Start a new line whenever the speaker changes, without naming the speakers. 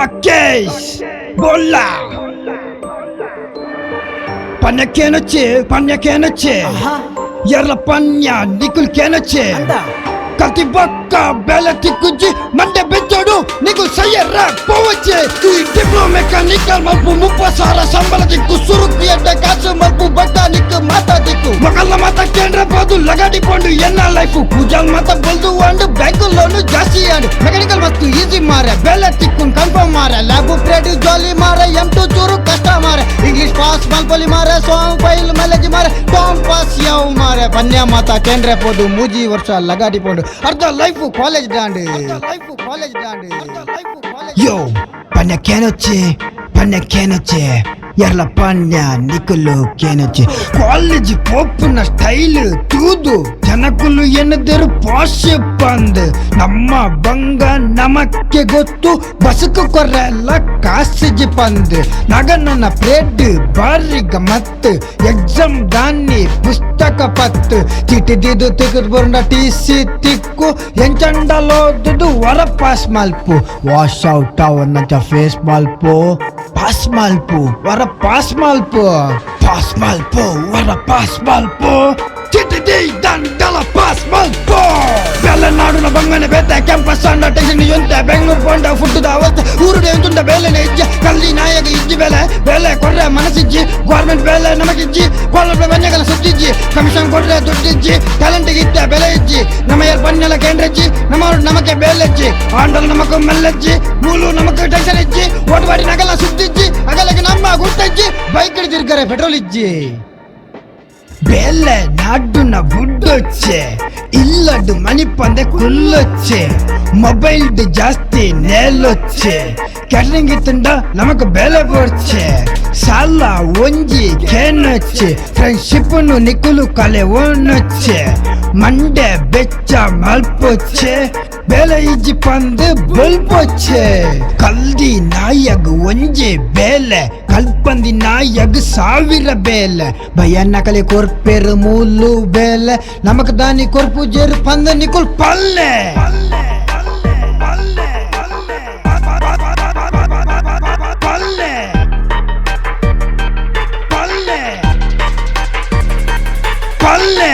ರಾಕೇಶ್ ಬೋಲ್ಲ ಪನ್ಯಕ್ಕೇನೊಚ್ಚೆ ಪನ್ಯಕ್ಕೇನೊಚ್ಚೆ ಎರ್ಲ ಪನ್ಯ ನಿಕುಲ್ ಕೇನೊಚ್ಚೆ ಕಲ್ತಿ ಬೊಕ್ಕ ಬೆಲೆ ತಿಕ್ಕುಜ್ಜಿ ಮಂಡೆ ಬೆಚ್ಚೋಡು ನಿಕುಲ್ ಸಯ್ಯರ ಪೋವಚ್ಚೆ. ಈ ಡಿಪ್ಲೊ ಮೆಕ್ಯಾನಿಕಲ್ ಮಲ್ಪು 30,000 ಸಂಬಳ ದಿಕ್ಕು ಸುರುಕು ಎಡ್ಡ ಕಾಸು ಮಲ್ಪು ಬಟ್ಟ ನಿಕ್ಕು ಮಾತಾ ದಿಕ್ಕು ಮೊಗಲ ಮಾತ ಕೇಂದ್ರ పోదు ಲಗಾಡಿ ಪೋಂಡು ಎನ್ನ ಲೈಫ್ ಪೂಜಾಲ್ ಮಾತ ಬಲ್ದು ಅಂಡು ಬ್ಯಾಂಕ್ ಲೋನ್ ಜಾಸ್ತಿ ಅಂಡು ಮೆಕ್ಯಾನಿಕಲ್ ಮಸ್ತು ಈಸಿ ಮಾರೆ ಬೆಲೆ ತಿಕ್ಕು ಕನ್ಫರ್ಮ್ ಮಾರೆ ಲ್ಯಾಬ್ ಪ್ರೇಡ್ ಜಾಲಿ ಮಾರೆ ಎಂ2 ಚೂರು ಕಷ್ಟ ಮಾರೆ ಇಂಗ್ಲಿಷ್ ಪಾಸ್ ಮಲ್ಪೊಲಿ ಮಾರೆ ಸಾಂಗ್ ಫೈಲ್ ಮಲೇಜ್ ಮಾರೆ ಟಾಮ್ ಪಾಸ್ ಯಾವ ಮಾರೆ ಪನ್ಯ ಮಾತ ಕೇಂದ್ರ ಪೋದು ಮೂಜಿ ವರ್ಷ ಲಗಾಡಿ ಪೋಂಡು ಅರ್ಧ ಲೈಫ್ ಕಾಲೇಜ್ ದಾಂಡು ಲೈಫ್ ಕಾಲೇಜ್ ದಾಂಡು ಯೋ ಪನ್ಯ ಕೇನೊಚ್ಚೆ ಪನ್ಯ ಕೇನೊಚ್ಚೆ ಎರ್ಲ ಪನ್ಯ ನಿಕುಲು ಕೇನೊಚ್ಚೆ ಕಾಲೇಜ್ ಪೋಪುನ ಸ್ಟೈಲ್ ತೂದು ಜನಕುಲು ಎನ್ನದರು ಪಾಶ್ ಬಂದ್ ನಮ್ಮ ಬಂಗ ನಮಕ್ಕೆ ಗೊತ್ತು ಬಸುಕು ಕೊರೆಲ್ಲ ಕಾಸಿಜಿ ಪಂದ್ ನಗನನ ಪ್ಲೇಟ್ ಬಾರಿ ಗಮತ್ ಎಕ್ಸಾಮ್ ದಾನಿ ಪುಸ್ತಕ ಪತ್ತು ಚಿಟಿದಿದು ತಿಕ್ಕದು ಬರುಂಡ ಟಿ ಸಿ ತಿಕ್ಕು ಎಂಚಂಡಲೋದುದು ವರ ಪಾಸ್ ಮಲ್ಪು ವಾಶ್ ಔಟ್ ಅವನ್ನಂತ ಫೇಸ್ ಮಲ್ಪು ಪಾಸ್ ಮಲ್ಪು ವರ ಪಾಸ್ ಮಲ್ಪು ಪಾಸ್ ಮಲ್ಪು ವರ ಪಾಸ್ ಮಲ್ಪು ಚಿಟಿದಿ ದಂಡಲ ಪಾಸ್ ಮಲ್ಪು ಬೆಲೆ ನಾಡುನ ಬಂಗನೆ ಬೇತೆ ಕ್ಯಾಂಪಸ್ ಅಂಡ ಟೆನ್ಷನ್ ಎಂತೆ ಬೆಂಗಳೂರು ಪೋಂಡ ಫುಡ್ಡುದ ಅವಸ್ಥೆ ಊರುಡೆ ಎಂತುಂಡ ಬೇಲೆನೆ ಇಜ್ಜೆ ಕಲ್ಲಿ ನಾಯಕ ಇಜ್ಜಿ ಬೆಲೆ ಬೆಲೆ ಕೊಡ್ರೆ ಮನಸ್ಸಿಜ್ಜಿ ಗೌರ್ಮೆಂಟ್ ಬೇಲೆ ನಮಗಿಜ್ಜಿ ಕೋಲಪ್ಪ ಬನ್ಯಗಲ ಸುದ್ದಿಜ್ಜಿ ಕಮಿಷನ್ ಕೊಡ್ರೆ ದುಡ್ಡಿಜ್ಜಿ ಟ್ಯಾಲೆಂಟ್ ಇತ್ತ ಬೆಲೆ ಇಜ್ಜಿ ನಮ್ಮ ಯಾರು ಬನ್ನೆಲ್ಲ ಕೇಂದ್ರಜ್ಜಿ ನಮ್ಮವ್ರು ನಮಕ್ಕೆ ಬೇಲೆಜ್ಜಿ ಆಂಡಲ್ ನಮಕು ಮೆಲ್ಲಜ್ಜಿ ಮೂಲು ನಮಕ್ ಟೆನ್ಷನ್ ಇಜ್ಜಿ ಓಟ್ ಮಾಡಿ ನಗಲ ಸುದ್ದಿಜ್ಜಿ ಅಗಲಕ್ಕೆ ನಮ್ಮ ಗುಟ್ಟಜ್ಜಿ ಬೈಕ್ ಹಿಡಿದಿರ್ತಾರೆ ಪೆಟ್ರೋಲ್ ಇಜ್ಜಿ ಬೇಲೆ ನಾಡುನ ಬುಡ್ಡೊಚ್ಚೆ ಇಲ್ಲಡು ಮಣಿಪಂದೆ ಕುಲ್ಲೊಚ್ಚೆ ಮೊಬೈಲ್ ಜಾಸ್ತಿ ನೇಲೊಚ್ಚೆ ಕ್ಯಾಟರಿಂಗ್ ಇತ್ತುಂಡ ನಮಕ್ ಬೇಲೆ ಬೋಡ್ಚೆ ಸಾಲ ಒಂಜಿ ಕೇನೊಚ್ಚೆ ಫ್ರೆಂಡ್ಶಿಪ್ ನಿಕುಲು ಕಲೆ ಓನೊಚ್ಚೆ ಮಂಡೆ ಬೆಚ್ಚ ಮಲ್ಪೊಚ್ಚೆ ಬೇಲೆ ಇಜ್ಜಿ ಪಂದು ಬಲ್ಪೊಚ್ಚೆ ಕಲ್ದಿ ನಾಯಗ್ ಒಂಜಿ ಬೇಲೆ ಕಲ್ಪಂದಿ ನಾಯಗ್ 1000 ಬೇಲೆ ಭಯನಕಲಿ ಕೊರ್ಪೆರು ಮೂಲು ಬೇಲೆ ನಮಕ್ ದಾನಿ ಕೊರ್ಪು ಜೇರು ಪಂದ ನಿಕುಲ್ ಪಲ್ಲೆ ಪಲ್ಲೆ ಪಲ್ಲೆ ಪಲ್ಲೆ.